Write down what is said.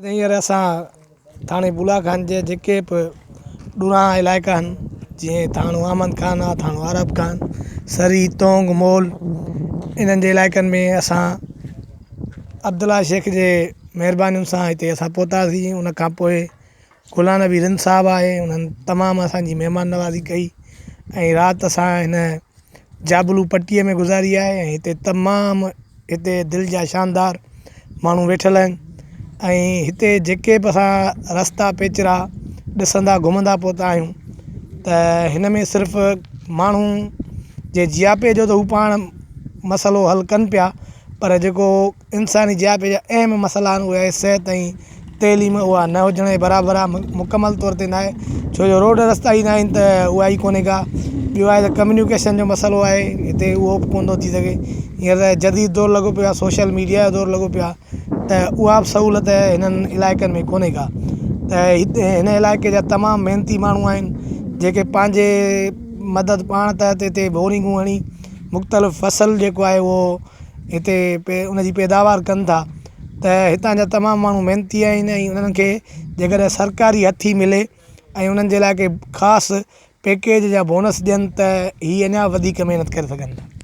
هينئر اسان ٿاڻي بولا خان جي جيڪي به ڏورانهان علائقا آهن جيئن ٿاڻو احمد خان آهي ٿاڻو عرب خان سري تونگ مول انهن جي علائقن ۾ اسان عبدالله شيخ جي مهربانين سان هتي اسان پهتاسين ان کان پوءِ غلام نبي رند صاحب آهي انهن تمام اسان جي مهمان نوازي ڪئي ۽ رات اسان هن جابلو پٽيءَ ۾ گذاري آهي ۽ هتي تمام هتي دل جا شاندار ماڻهو ويٺل آهن ۽ هتي جيڪي به اسان رستا پيچرا ڏسندا گهمندا پهتا آهيون ته هن ۾ صرف ماڻهو جي جياپي جو ته هو پاڻ مسئلو حل ڪن پيا پر جيڪو انساني جياپي جا اهم مسئلا آهن اهي آهي صحت ۽ تعليم اها نه هجڻ جي برابر آهي مڪمل طور تي نه آهي ڇو جو روڊ رستا ئي نه آهن ته اها ئي ڪونهي ڪا ٻيو آهي ته ڪميونيڪيشن جو مسئلو آهي هتي اهو به ڪونه ٿو ٿي سگهي هينئر ته جديد دور لڳو پيو آهي سوشل ميڊيا جو دور لڳو پيو آهي ته اها به سهوليت هنن علائقن ۾ ڪونهي ڪا ته هتي هن علائقي جا تمام محنتي ماڻهو آهن جيڪي پنهنجي مدد پاڻ تحت هتي بورنگون هڻي مختلف فصل جيڪو آهي اهو هتي ان جي پيداوار ڪن ٿا ته هتان جا تمام ماڻهو محنتي آهن ۽ انهن کي جيڪڏهن سرڪاري هٿي ملي ۽ انهن جي لاءِ ڪي خاص پيڪيج يا بونس ڏين ته هي اڃا وڌيڪ محنت ڪري سگهن ٿا.